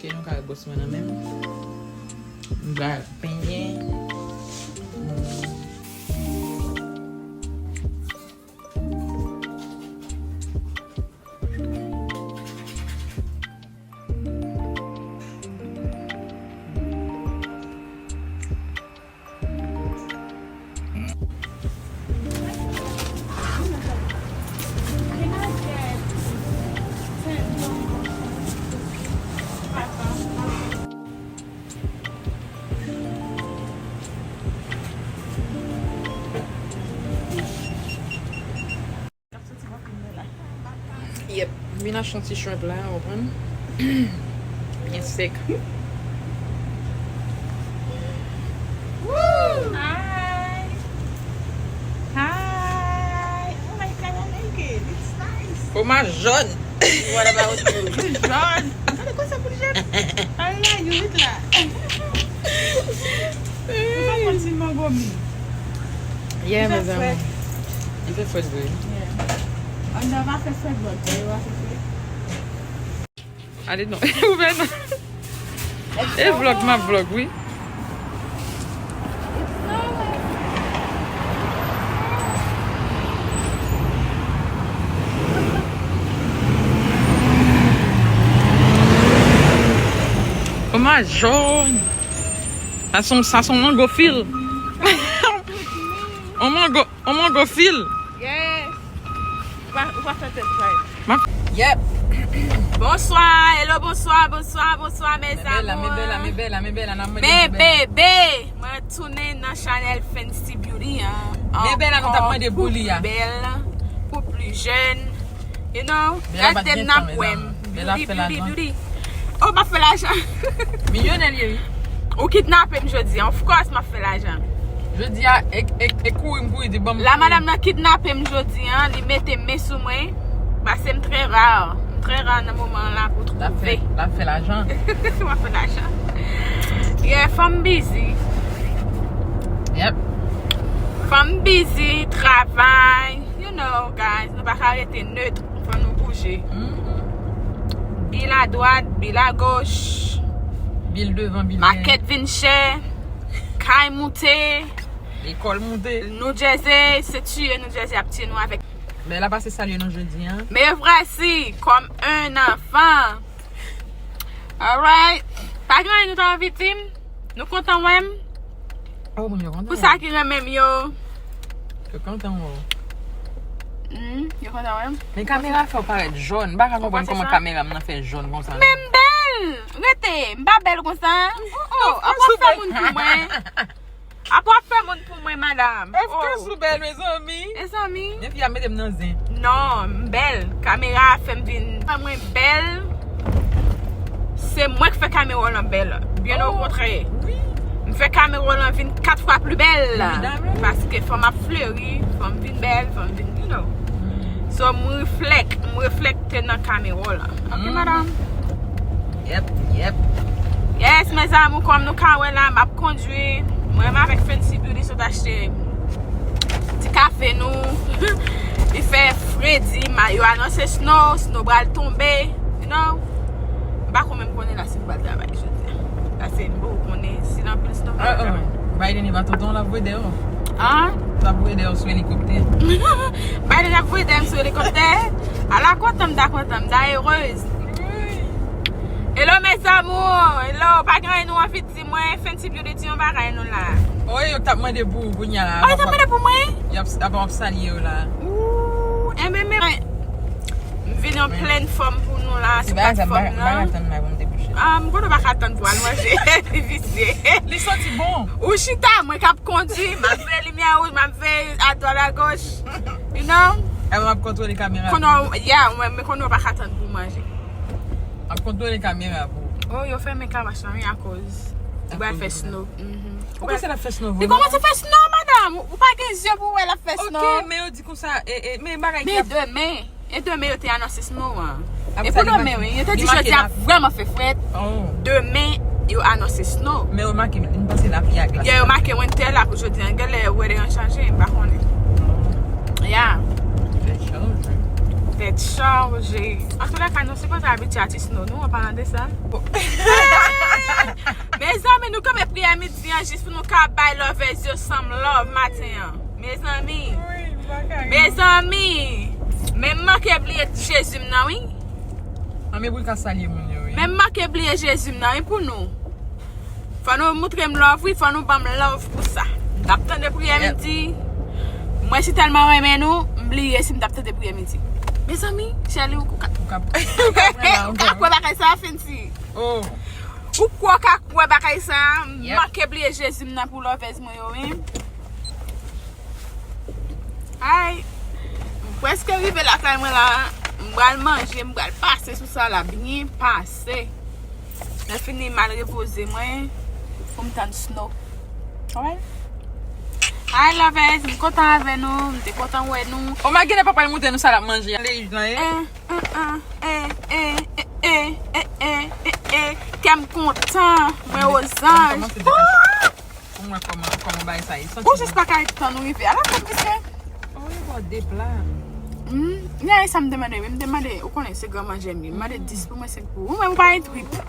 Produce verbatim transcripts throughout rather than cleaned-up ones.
Nou ka gòs mwen nan menm. M pral penyen. Yep, m vin achte yon ti shrimp la, w konprann? Byen sèk. Hi! Hi! Oh my God, I like it. It's nice. Fromaj jòn. What about you? You jòn. Gade konsa pou li jòn. Ay la, you eat la. Ou pa konn si mango mi. Yeah, mezanmi. Li fè frèt vre. Yeah. Anndan pa fè frèt, but dèyè a fè frèt. Ale non. Ouvè non. E vlog m ap vlog, wi. Fromaj jòn. Sa son, sa son mango fil. On mango, on mango fil. Yes. Ou pa, ou pa fè tèt fay. Yep. Bonswa, hello, bonswa, bonswa, bonswa, mes amours. Me bella, me bella, me bella, me bella, n ap mande. Me bebe, mwen retounen nan chanèl Fancy Beauty an. Me bella, nou t ap mande pou li a. Pou pli bèl, pou pli jèn. You know, gade m n ap wè m. Beauty, beauty, beauty. Oh, m ap fè lajan. Milyonè li ye, wi. Ou kidnape m jodi a. Of course, m ap fè lajan. Jodi a, e, e, e kouri m kouri di, ban m. La madanm nan kidnape m jodi a, li mete men sou mwen. Paske m trè ra. M trè ra nan moman an la pou twouve. L ap fè, l ap fè lajan. M ap fè lajan. Yeah, fanm busy. Yep. Fanm busy, travay. You know, guys, nou pa ka rete neut. Fò nou bouje. Bil adwat, bil agoch. Bil devan, bil dèyè. Makèt vin chè. Kay moute. Lekòl moute. New Jersey, se tiye New Jersey ap tiye nou avèk. Bella pase salye nou jodi a. Me vwasi, comme un enfant. Alright. Pa gen anyen nou ta anvi di m? Nou kontan wè m? Oh, moun yo kontan wè w. Pou sa ki renmen m yo. Yo kontan wè w. Hmm, yo kontan wè m. Men kamera fè w parèt jòn. M pa ka konprann kòman kamera m nan fè jòn konsa. Men m bèl! Rete, m pa bèl konsa. Oh, oh, apa w ap fè moun pou mwen. Apa w ap fè moun pou mwen, madanm. Of course ou bèl, mezanmi. Mezanmi. Men fi a mete m nan zen. Non, m bèl. Kamera a fè m vin. Fè mwen bèl. Se mwen k fè Cameron lan bèl. Byen okontrè. M fè Cameron lan vin kat fwa pli bèl. Paske fò m ap fleri, fò m vin bèl, fò m vin, you know. So, m reflèk, m reflèkte nan Cameron lan. Ok, madanm? Yep, yep. Yes, mes amours, kòm nou ka wè la, m ap kondwi. Mwen menm avèk Fancy Beauty sot achte ti kafe nou. Li fè fredi, ma, yo anonse snow, snow pral tonbe, you know. M pa ko menm konnen la si m pral travay jodi a. Paske m poko konnen si l anpil snow m pral travay. Biden li pa tonton l ap voye dèyè w. An? L ap voye dèyè w sou elikoptè. Biden ap voye dèyè m sou elikoptè. Ala kontan m ta kontan, m ta erez. Hello mes amours, hello, pa gen anyen nou anvi di mwen, Fenty Beauty di yon bagay nou la. Oh, yo t ap mande pou ou kounye a la. Oh, yo t ap mande pou mwen? Y ap, ap, ap salye yo la. Ooh, enben, men, m vin an plèn fòm pou nou la, sou platfòm nan. Ah, m konnen w pa ka tann pou al manje. Li visye. Li santi bon. Ou chita, mwen k ap kondwi, m ap veye limyè wouj, m ap veye adwat agoch. You know? Epi m ap kontwole kamera. Konnen, yeah, mwen, men konnen w pa ka tann pou manje. M ap kontwole kamera pou ou. Oh, yo fèmen Kavash lan, wi, akoz li pral fè snow. Mhm. Ou panse l ap fè snow vre? Li kòmanse fè snow, madanm. Ou pa gen zye pou w wè l ap fè snow. Ok, men yo di konsa, e, e, men bagay ki ap. Men demen, e demen yo te anonse snow an. E pou demen, wi, yo te di jodi a ap vrèman fè frèt. Oh. Demen, yo anonse snow. Men yo make, m panse lapli a glas. Yeah, yo make winter la pou jodi a. Genlè weather an chanje, m pa konnen. Oh. Yeah. Fè cho, wi. Tèt chaje. Antoulèka, nou sipoze abitye a ti snow, nou, an palan de sa. Mezanmi, nou kanpe priyè midi an jis pou nou ka bay lovers yo some love maten an. Mezanmi. Mezanmi. Men m manke bliye Jezi m nan, wi. An, men pou l ka salye moun yo, wi. Men m manke bliye Jezi m nan, wi, pou nou. Fò nou moutre m love, wi, fò nou ban m love pou sa. M t ap tande priyè midi. Mwen si tèlman renmen nou, m bliye si m t ap tande priyè midi. Mezanmi, Shelly, ou ka, ou ka, ou ka kwè bagay sa, Fenty. Oh. Ou kwè w ka kwè bagay sa, m manke bliye Jezi m nan pou lovers mwen yo, wi. Ay, m prèske rive lakay mwen la. M pral manje, m pral pase sou sa la, byen pase. Lè fini, m al repoze mwen pou m tann snow. Alright? Hi lovers, m kontan avè nou, m te kontan wè nou. O, Magena pa pral montre nou sa l ap manje. Leyij lan ye. Eh, eh, eh, eh, eh, eh, eh, eh, eh, eh, eh, eh, kè m kontan, mwen ozanj. Pou mwen, kòman, kòman bagay sa ye? Ou jis pa ka tann ou rive. Ala fè m visye. Oh, e bò de pla. Hmm, ya, e sa m te mande, wi. M te mande, ou konnen se gran manjè m ye. M mande dis pou mwen, senk pou ou. Ou menm, ou pa gen trip.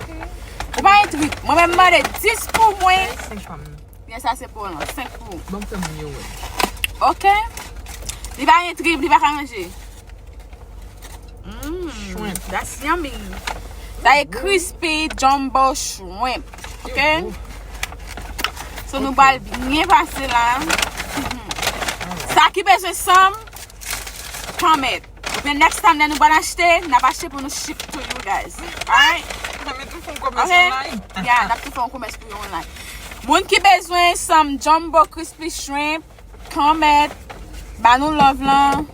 Ou pa gen trip. Mwen menm, m mande dis pou mwen. Sa e senk pa m. Ya, sa se pou ou, non. Senk pou ou. Bon, fè moun yo wè. Ok. Li pa gen trip, li pa ka manje. Mm, shrimp. That's yummy. Sa e crispy jumbo shrimp. Ok? So nou pral byen pase la. Sa ki bezwen some, comment. Oubyen next time lè nou pral achte, n ap achte pou nou ship to you guys. Alright? Mwen tou fè yon komès online. Yeah, n ap tou fè yon komès pou yo online. Moun ki bezwen some jumbo crispy shrimp, comment. Ba nou love lan.